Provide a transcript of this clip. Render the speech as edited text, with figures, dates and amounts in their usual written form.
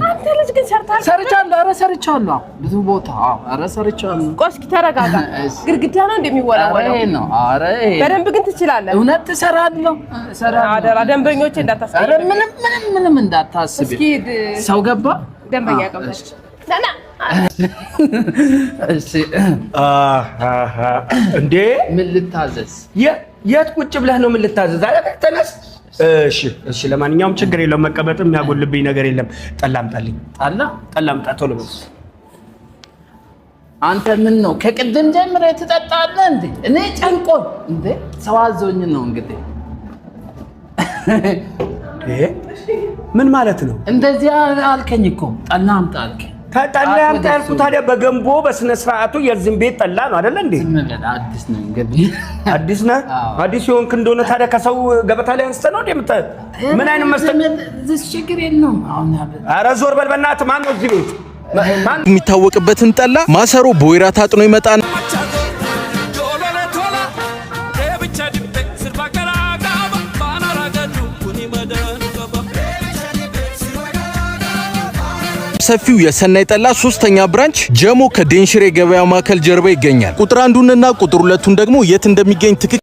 አንተ ልጅ ግን ሰርተሃል? ሰርቻለሁ። ኧረ ሰርቻለሁ። ብዙ ቦታ። አዎ፣ ኧረ ሰርቻለሁ። ቆይ እስኪ ተረጋጋ። እሺ። ግድግዳ ነው ኧረ እንደሚወለወለው። ይሄ ነው። ኧረ ይሄ ነው። በደንብ ግን ትችላለህ። እውነት እሰራለሁ፣ እሰራለሁ። አደራ ደንበኞቼ ኧረ እንዳታስቀይም። ምንም ምንም ምንም እንዳታስቢ። እስኪ ሂድ። ሰው ገባ? ደንበኛ አዎ፣ ገብቷል። እሺ። ና ና። እሺ። አሃሃ። እንዴ! ምን ልታዘዝ? የት ቁጭ ብለህ ነው? ምን ልታዘዝ? አረ ተነስ። እሺ፣ ለማንኛውም ችግር የለውም። መቀመጥም የሚያጎልብኝ ነገር የለም። ጠላ አምጣልኝ። ጠላ? ጠላ አምጣ ቶሎ በል። አንተ ምን ነው ከቅድም ጀምረህ ትጠጣለህ እንዴ? እኔ ጨንቆኝ እንዴ፣ ሰው አዞኝ ነው እንግዲህ። ይሄ ምን ማለት ነው? እንደዚያ አልከኝ እኮ፣ ጠላ አምጣ አልከኝ። ጠላ ያምጣ ያልኩህ ታዲያ በገንቦ በስነ ስርዓቱ የዝም ቤት ጠላ ነው አይደለ እንዴ? ዝም በል፣ አዲስ ነው እንግዲህ። አዲስ ነህ? አዎ። አዲስ የሆንክ እንደሆነ ታዲያ ከሰው ገበታ ላይ አንስተህ ነው እንዴ ምን አይነት መስተ ችግር የለውም አሁን ያለ ኧረ ዞር በል በእናትህ። ማን ነው እዚህ ቤት? ማን? የሚታወቅበትን ጠላ ማሰሮ በወይራ ታጥኖ ይመጣል። ሰፊው የሰናይ ጠላ ሶስተኛ branch ጀሞ ከዴንሽሬ ገበያ ማዕከል ጀርባ ይገኛል። ቁጥር አንዱንና ቁጥር ሁለቱን ደግሞ የት እንደሚገኝ ትክክል